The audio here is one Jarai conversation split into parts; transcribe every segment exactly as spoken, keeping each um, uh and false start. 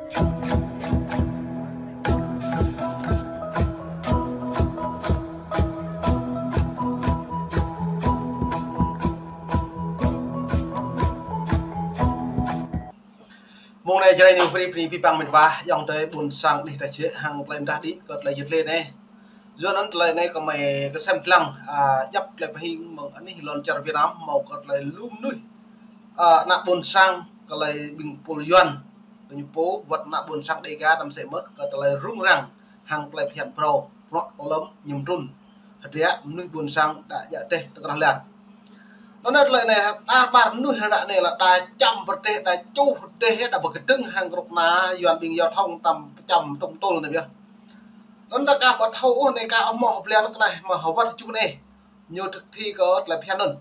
Mông anai Jrai New Free bơni abih bang met wa, ayŏng adơi ƀuôn sang đih ta jĕ hăng tơlơi mơdah đĭ kơ tơlơi yut lĕ anai. Yua anŭn tơlơi anai kơmơi kơsem lăng, a, djŏp tơlơi pơhing mơ̆ng anih lŏn čar Việt Nam hmâo kơ tơlơi lu mơnuih, a, ană ƀuôn sang kơ tơlơi ƀing pul Yuan, kơ ñu pô wơ̆t ană ƀuôn sang Đêga tăm sĕ mơ̆ kơ tơlơi rŭng răng hăng tơlơi phiăn phrâo, bruă tơlơi mơñum trŭn. Hơdră mơnuih ƀuôn sang đa djă rơdêh tơkrah lan. Anŭn tơlơi anai, đa ƀar mơnuih ră anai lĕ đa čăm pơrơdêh, đa čuh rơdêh, đa pơkơdơ̆ng hăng kơnuk kơna Yuan ƀing giao thông tăm pơčăm tŭm tôl anai biă. Anŭn ta ka ƀu thâo ôh anai ka ôh mơ̆ hơblan kơnai mơ̆ hơwơ̆t čuh anai. Ñu thực thi kơ tơlơi phiăn anŭn.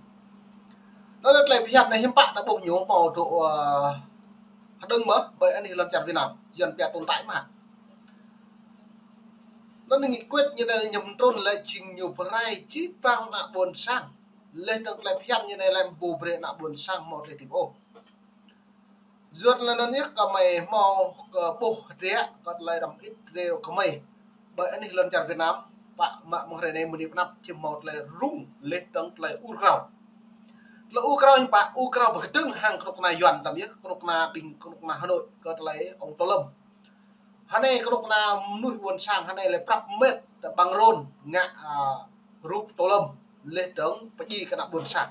Anŭn tơlơi phiăn anai hiư̆m pă ta ƀuh ñu hmâo dŏ, ơ, hơđơ̆ng mơ̆ ƀơi anih lŏn čar Việt Nam. Yuan pia tồn tại mơ̆. Anŭn nghị quyết ñu anai mơñum trŭn lĕ jing ñu pơrai čih păng ană ƀuôn sang. Leh dơ̆ng tơlơi phiăn ñu anai lĕ ƀu brơi ană ƀuôn sang hmâo tơlơi hơdip ôh. Yua anŭn yơh kơmơi hmâo kơ ƀuh hơdră kơ tơlơi răm it rêu kơmơi. Ƀơi anih lŏn čar Việt Nam, pă mă mơ̆ng hrơi anai mơ̆ng anăp či hmâo tơlơi rŭng leh dơ̆ng tơlơi ur krao. Tơlơi ur krao hiư̆m pă, ur krao pơkơdơ̆ng hăng kơnuk kơna Yuan tăm yơh, kơnuk kơna ƀing kơnuk kơna Hà Nội kơ tơlơi ong tơlơi. Hơnai kơnuk kơna mơnuih ƀuôn sang hơnai lĕ prăp met tơ ƀăng rôn ngă, a, rup tơlơi leh dơ̆ng pơjing kơ ană ƀuôn sang.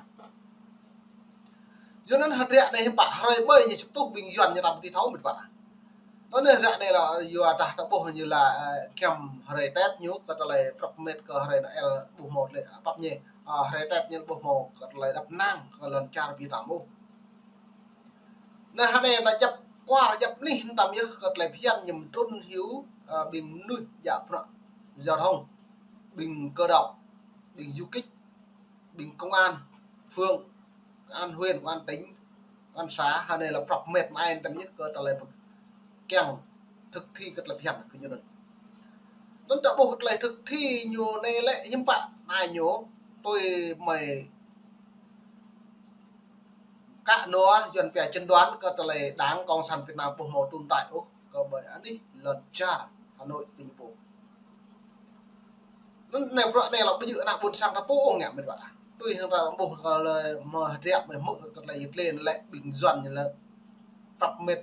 Yua anŭn hơdră anai hiư̆m pă hrơi ƀơi ñu sĭt tŭ ƀing Yuan ñu đăm ti thâo met wa. Anŭn hơdră anai lĕ yua dah ta ƀuh ñu lĕ, a, kiăng hrơi Tết ñu kơ tơlơi prăp met kơ hrơi Noel ƀu hmâo tơlơi pap ñu. A, hrơi Tết ñu ƀu hmâo kơ tơlơi dăp năng kơ lŏn čar Việt Nam ôh. Anŭn hơnai ta djăp kuar djăp anih tăm yơh kơ tơlơi phiăn mơñum trŭn hyu, a, ƀing mơnuih djă bruă giao thông, ƀing cơ động, ƀing du kích, ƀing công an phường, công an huyện, công an tỉnh, công an xã, hơnai lĕ prăp met mơai tăm yơh kơ tơlơi kiăng thực thi kơ tơlơi phiăn kơ ñu anŭn. Anŭn ta ƀuh tơlơi thực thi ñu anai lĕ hiư̆m pă anai ñu tui mơi kă nua Yuan pia chân đoán kơ tơlơi Đảng Cộng sản Việt Nam ƀu hmâo tồn tại ôh kơ ƀơi anih lŏn čar Hà Nội ƀing pô. Anŭn anai bruă anai lĕ ƀu djơ̆ ană ƀuôn sang ta pô ôh ngă met wa. Tui hăng ta ƀuh kơ lĕ mơ̆ hơdră mơ̆ hmư̆ kơ tơlơi yut lĕ anai lĕ ƀing Yuan ñu lĕ prăp met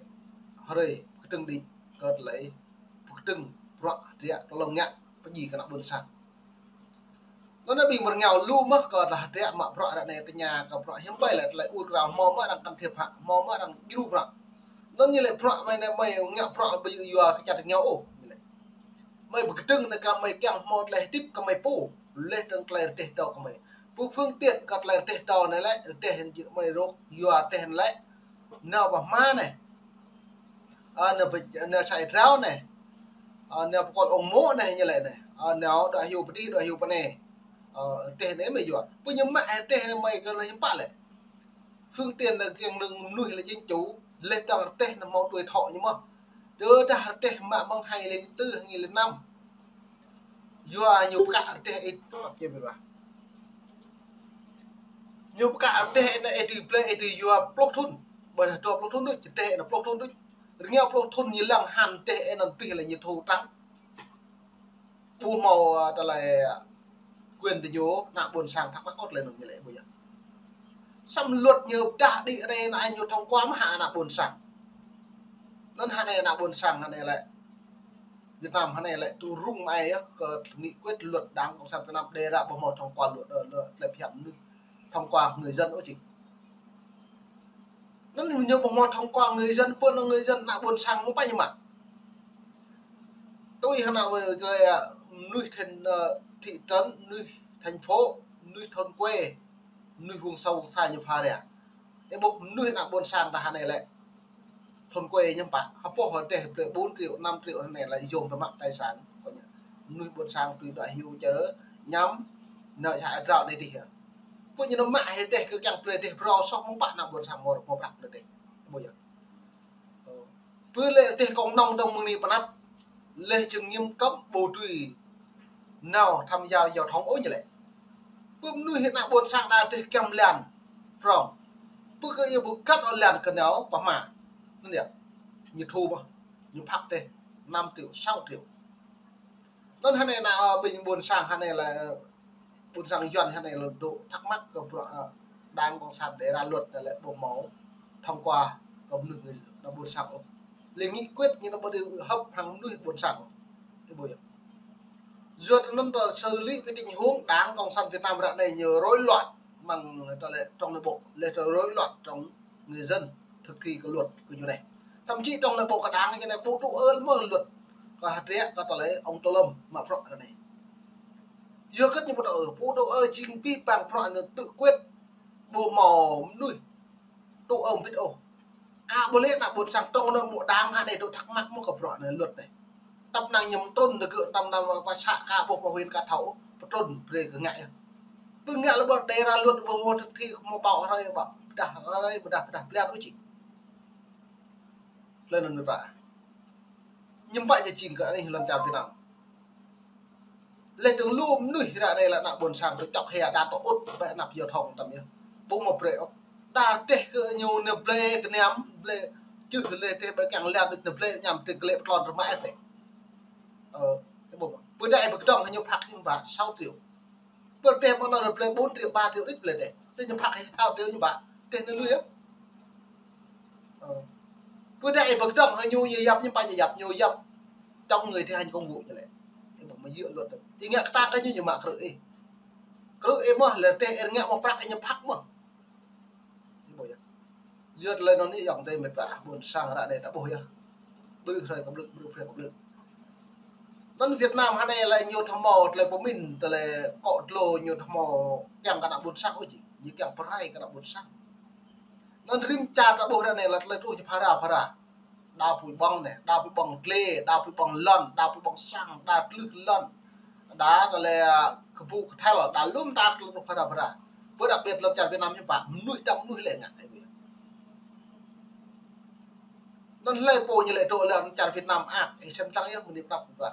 hrơi pơkơdơ̆ng đĭ kơ tơlơi pơkơdơ̆ng bruă hơdră tơlơi ngă pơjing kơ ană ƀuôn sang. Anŭn anai ƀing mơ̆ng rơngiao lu mơ̆ kơ tơlơi hơdră mă bruă ră anai tơña kơ bruă hiư̆m ƀơi lĕ tơlơi ur krao hmâo mơ̆ arăng can thiệp hă, hmâo mơ̆ arăng djru bruă. Anŭn ñu lĕ bruă mơi anai mơi ngă bruă ƀu djơ̆ yua kơ čar rơngiao ôh ñu lĕ. Mơi pơkơdơ̆ng anai kơ mơi kiăng hmâo tơlơi hơdip kơ mơi pô, leh dơ̆ng tơlơi rơdêh dâo kơ mơi. Pô phương tiện kơ tơlơi rơdêh dâo anai lĕ rơdêh anŭn jing mơi rŏk yua rơdêh anŭn lĕ nao pơ hma anai. A, nao pơ, nao sa ia drao anai. A, nao pơ kol ong mô̆ anai ñu lĕ anai. A, nao đuaĭ hyu pơ đih, đuaĭ hyu pơ anai. A, rơdêh anai mơi yua. Pô ñu mă rơdêh anai mơi kơ anai hiư̆m pă lĕ. Phương tiện lĕ kiăng nơ̆ng mơnuih lĕ chính chủ, leh dơ̆ng rơdêh anŭn hmâo tuổi thọ ñu mơ̆. Tơdah rơdêh mă mơ̆ng hai nghìn lẻ tư, hai nghìn lẻ năm. Yua ñu pơkă rơdêh ih, ăp čem ƀiă. Ñu pơkă rơdêh anai ih tui plơi ih tui yua pluh thŭn. Ƀơi dua pluh thŭn đôč, rơdêh anai pluh thŭn đôč. Rơngiao pluh thŭn ñu lăng hăng rơdêh anŭn pih lĕ ñu thu trắng. Ƀu hmâo, a, tơlơi, a, quyền tơ ñu, ană ƀuôn sang thắc mắc ôh tơlơi anŭn ñu lĕ ƀu yơh. Samơ̆ luật ñu pơdah đĭ anai anai ñu thông qua mơ̆ hă ană ƀuôn sang. Anŭn hơnai ană ƀuôn sang hơnai lĕ Việt Nam hơnai lĕ tŭ rŭng mơai yơh kơ nghị quyết luật Đảng Cộng sản Việt Nam đề ra ƀu hmâo thông qua luật, ơ, luật tơlơi phiăn mơnuih thông qua người dân ôh jing. Anŭn ñu ƀu hmâo thông qua người dân, pơ anŭn người dân ană ƀuôn sang mơ̆ pă ñu mă. Tui hơnai mơi tơlơi, a, mơnuih thành, ơ, thị trấn, mơnuih thành phố, mơnuih thôn quê, mơnuih vùng sâu vùng xa ñu pha ra. Ơ, ƀuh mơnuih ană ƀuôn sang ta hơnai lĕ thôn quê ñu pă, hơpô hơdreh plơi bốn triệu, năm triệu hơnai lĕ yôm tơ mă tài sản. Kơ ñu mơnuih ƀuôn sang tui đuaĭ hyu čơ ñăm, nao sa ia drao anai đih yơh. Pô ñu nao mă hơdreh kơ kiăng plơi rơdêh phrâo soh mơ̆ng pă ană ƀuôn sang hmâo, hmâo prăk plơi rơdêh. Ƀu yơh. Ơ. Pơ lĕ rơdêh cộng đồng tơ̆ng mơ̆ng anai pơ anăp. Leh jơ̆ng ñim kơ̆m ƀu dưi nao tham gia giao thông ôh ñu lĕ. Pơ mơnuih ană ƀuôn sang đa rơdêh kiăng lăn prong. Pơ kơ yua pơkăt ôh lăn kơ nao pơ hma. Anŭn yơh. Ñu thu mơ̆. Ñu phak tĕh năm triệu, sáu triệu. Anŭn hơnai ană, ơ, ƀing ƀôn sang hơnai lĕ, ƀôn sang Yuan hơnai lĕ dŏ thắc mắc kơ bruă, ơ, Đảng Cộng sản đề ra luật anai lĕ ƀu hmâo thông qua kơ mơnuih, ană ƀôn sang ôh. Lĕ nghị quyết ñu anŭn ƀu dưi hợp hăng mơnuih ƀôn sang ôh. Ih ƀuh yơh. Yua anŭn tơ xử lý cái tình huống Đảng Cộng sản Việt Nam ră anai ñu rối loạn mơ̆ng tơ lĕ trong nội bộ, lĕ rối loạn trong người dân thực thi cái luật kơ ñu anai. Thậm chí trong nội bộ kơ Đảng ñu anai ƀu tŭ ư mơ̆ luật kơ hơdră kơ tơlơi ông Tô Lâm mă bruă ră anai. Yua hơget ñu ƀu tŭ ư, ƀu tŭ ư jing abih bang bruă anŭn tự quyết ƀu hmâo mơnuih tŭ ư hơbĭt ôh. Aka ƀu lĕ ană ƀôn sang trong anŭn ƀu Đảng hơnai dŏ thắc mắc mơ̆ kơ bruă anai luật anai. Tăp năng ñu mơtrŭn tơ gơ̆, tăp năng pơ să aka ƀuh pơ huyện aka thâo, pơtrŭn brơi kơ ngă yơh. Ƀing ngă lĕ ƀu đề ra luật ƀu hmâo thực thi, hmâo ƀâo hrơi ƀâo, pơdah hrơi, pơdah, pơdah blan ôh či. Lĕ anŭn mĕt wa. Ñu ƀă ñu jing kơ anih lŏn čar Việt Nam. Lĕ tơ̆ng lu mơnuih ră anai lĕ ană ƀôn sang tơ čŏk hia đa tơ ŭt ƀĕ anăp yua thŏng tăm yơh. Ƀu hmâo brơi ôh. Đa tĕh kơ ñu anai blơi kơnăm, blơi čưh lĕ tĕh ƀĕ kiăng lĕ đôč anai blơi ñăm tĕh kơ lĕ pơtlon rơmă tĕh. Ơ, ih ƀuh. Pơdai pơkơdơ̆ng hăng ñu phak hiư̆m pă sáu triệu. Pơdai mơ̆ng anŭn blơi bốn triệu, ba triệu đôč blơi tĕh. Sĭt ñu phak hĭ sáu triệu ñu ƀă. Tĕh anai lui yơh. Ơ. Pơdai pơkơdơ̆ng hăng ñu, ñu yap ñu ƀă ñu yap, ñu yap chống người thi hành công vụ ñu lĕ. Ih ƀuh mă yua luật. Ih ngă kơtang kơ ñu ñu mă krư̆ ih. Krư̆ ih mơ̆ lĕ tĕh ih ngă mă prăk ih ñu phak mơ̆. Ih ƀuh yơh. Yua tơlơi anŭn yơh ayŏng adơi mĕt wa ƀôn sang ră anai ta ƀuh yơh. Ƀrư̆ hrơi kơ ƀrư̆, ƀrư̆ hrơi kơ ƀrư̆. Anŭn Việt Nam hơnai lĕ ñu thâo hmâo tơlơi pơmĭn, tơlơi akŏ dlô ñu thâo hmâo kiăng kơ ană ƀôn sang ôh či. Ñu kiăng pơrai kơ ană ƀôn sang. Anŭn rĭm čar ta ƀuh ră anai lĕ tơlơi truh či phara phara. Đa pui ƀơ̆ng anai, đa pui ƀơ̆ng glai, đa pui ƀơ̆ng lŏn, đa pui ƀơ̆ng sang, đa tlưh lŏn. Đa tơlơi, ơ, kơƀu kơthel, đa lŏm ta tơlơi truh phara phara. Pơ đặc biệt lŏn čar Việt Nam hiư̆m pă, mơnuih dăm mơnuih lĕ ngă ih ƀuh yơh. Anŭn hlơi pô ñu lĕ dŏ lŏn čar Việt Nam ăt, ih sem lăng yơh mơ̆ng anai pơ anăp ƀă.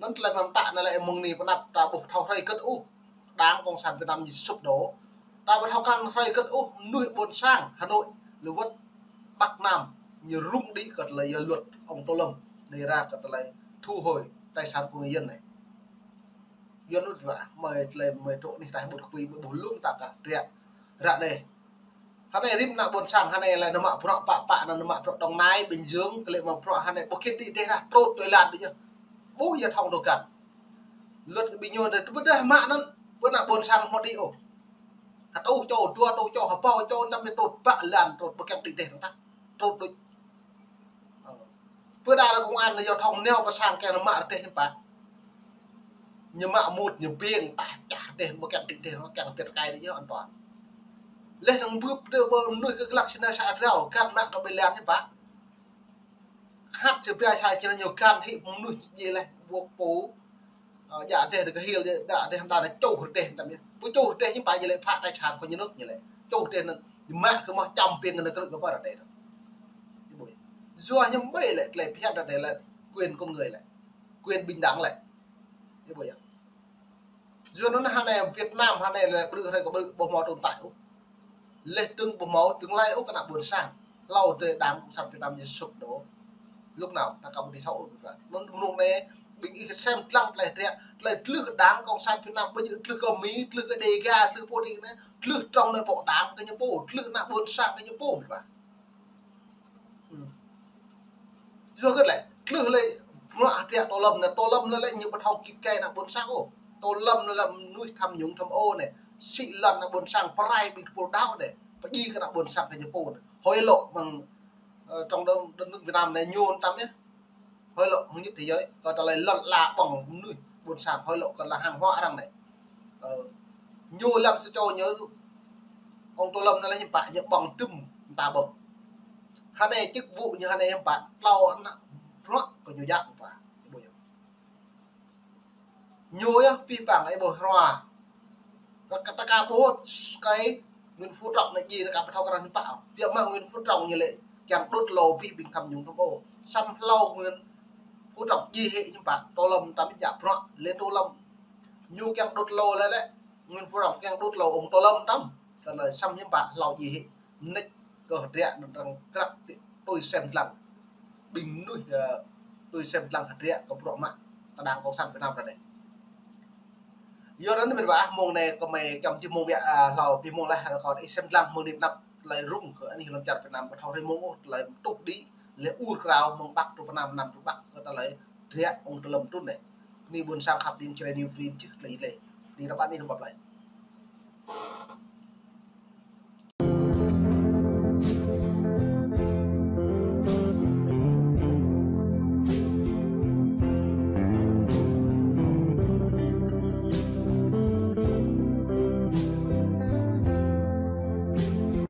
Anŭn tơlơi mơ̆ng ta anai lĕ mơ̆ng anai pơ anăp ta ƀu thâo hrơi hơget ôh. Đảng Cộng sản Việt Nam ñu sụp đổ. Ta ƀu thâo krăn hrơi hơget ôh, mơnuih ƀôn sang Hà Nội, lĕ wơ̆t Bắc Nam, ñu rung đĭ kơ tơlơi yua luật ông Tô Lâm đề ra kơ tơlơi thu hồi tài sản của người dân anai. Yua anŭn mơ̆n mơi tơlơi mơi trŏ anih taih ƀut kơpui ƀu lŏm ta kơ ră, ră anai. Hơnai rĭm ană ƀôn sang hơnai lĕ nao mă bruă pă pă, nao mă bruă Đồng Nai, Bình Dương, kơ lĕ mă bruă hơnai ƀu khĭn đĭ tĕh dah trŭt tui lan đĭ yơh. Ƀu yua thŏng dŏ găn. Luật kơ ƀing ñu anai tơ pơdah mă anŭn, pơ ană ƀôn sang hmâo đĭ ôh. Hơtuh čô, dua tuh čô, hơbâo čô, tăm mĕ trŭt ƀă lan, trŭt ƀu kiăng đĭ tĕh tah. Trŭt đôč. Ơ. Pơdah lĕ công an ñu thŏng nao pơ sang kiăng nao mă rơdêh hiư̆m pă. Ñu mă mŭt, ñu ƀing, tah čah rơdêh, ƀu kiăng đĭ tĕh, kiăng pĕt kai đĭ yơh an toàn. Lĕ thŏng bưp đơ ƀơ mơnuih kơ glăk sĭ nao sa drao, găn mă kơ ƀơi lan hiư̆m pă. Hăt či pia sa či ñu găn hĭ mơnuih či lĕ ƀuh pô. Ơ, djă rơdêh đơ kơ hil, djă rơdêh đa đa čuh rơdêh tăm yơh. Ƀu čuh rơdêh hiư̆m pă ñu lĕ phă tài sản kơ ñu nŭk ñu lĕ. Čuh rơdêh anŭn, ñu mă kơ mơ̆ čăm ƀing anŭn krư̆ kơ ƀă rơdêh anŭn. Ih ƀuh. Yua hiư̆m ƀơi lĕ tơlơi phiăn rơdêh lĕ quyền con người lĕ. Quyền bình đẳng lĕ. Ih ƀuh yơh. Yua anŭn hơnai Việt Nam hơnai lĕ ƀrư̆ hrơi kơ ƀrư̆ ƀu hmâo tồn tại ôh. Lĕ tơ̆ng ƀu hmâo tương lai ôh kơ ană ƀôn sang. Hlâo tơdơi Đảng Cộng sản Việt Nam ñu sụp đổ. Lúc nào ta aka ƀu dưi thâo ôh. Anŭn mơ̆ng anai ƀing ih sem lăng tơlơi ră, tơlơi tlưh Đảng Cộng sản Việt Nam ƀu djơ̆ tlưh kơ Mi, tlưh kơ Đêga, tlưh pô đĭ anai, tlưh trong anai ƀô̆ Đảng kơ ñu pô, tlưh ană ƀôn sang kơ ñu pô mĕt wa. Ư. Yua hơget lĕ, tlưh lĕ, bruă hơdră Tô Lâm anai, Tô Lâm anai lĕ ñu ƀu thâo kĭ kĕ ană ƀôn sang ôh. Tô Lâm anai lĕ mơnuih tham nhũng tham ô anai, sĭ lŏn ană ƀôn sang, pơrai ƀing pô đaŏ anai, pơdjai kơ ană ƀôn sang kơ ñu pô anai. Hối lộ mơ̆ng, ơ, trong đất, đất nước Việt Nam anai ñu tăm yơh. Hối lộ hơget tơ yơh, kơ tơlơi lŏn ala ƀơ̆ng mơnuih ƀôn sang hối lộ kơ lĕ hàng hóa arăng anai. Ơ, ñu lăm sa čô ñu, ông Tô Lâm anai lĕ hiư̆m pă ñu ƀơ̆ng tơm mơta ƀơ̆ng. Hơnai chức vụ ñu hơnai hiư̆m pă, tlâo ană bruă kơ ñu djă mơ̆ pă. Ñu yơh abih bang ih ƀuh hrua. Kơ ta aka ƀuh kơi Nguyễn Phú Trọng anai djai ta aka ƀu thâo krăn hiư̆m pă. Biă mă Nguyễn Phú Trọng ñu lĕ kiăng đŭt hlâo abih ƀing tham nhũng tham ô. Samơ̆ hlâo Nguyễn Phú Trọng djai hĭ hiư̆m pă, Tô Lâm tăm djă bruă, lĕ Tô Lâm. Ñu kiăng đŭt hlâo lĕ lĕ, Nguyễn Phú Trọng kiăng đŭt hlâo ông Tô Lâm tăm. Kơ lĕ samơ̆ hiư̆m pă hlâo djai hĭ. Mơneč kơ hơdră anŭn arăng krăp tui sem lăng. ƀing mơnuih, ơ, tui sem lăng hơdră kơ bruă mă kơ Đảng Cộng sản Việt Nam ră anai. Yua anŭn mĭt wa ah, mông anai kơmơi kiăng čih mông biă, ơ, hlâo pi mông laih, rơkâo ih sem lăng mơ̆ng anai pơ anăp tơlơi rŭng kơ anih lŏn čar Việt Nam, ƀu thâo hrơi mông ôh, tơlơi tuh đĭ, lĕ ur krao mơ̆ng Bắc truh pơ Nam, Nam truh Bắc, kơ tơlơi hơdră ung tơlơi trŭn anai. Bơni ƀuôn sang khăp anih Jrai New Free čih tơlơi ih lĕ. Bơni rơbat anih rơbat laih.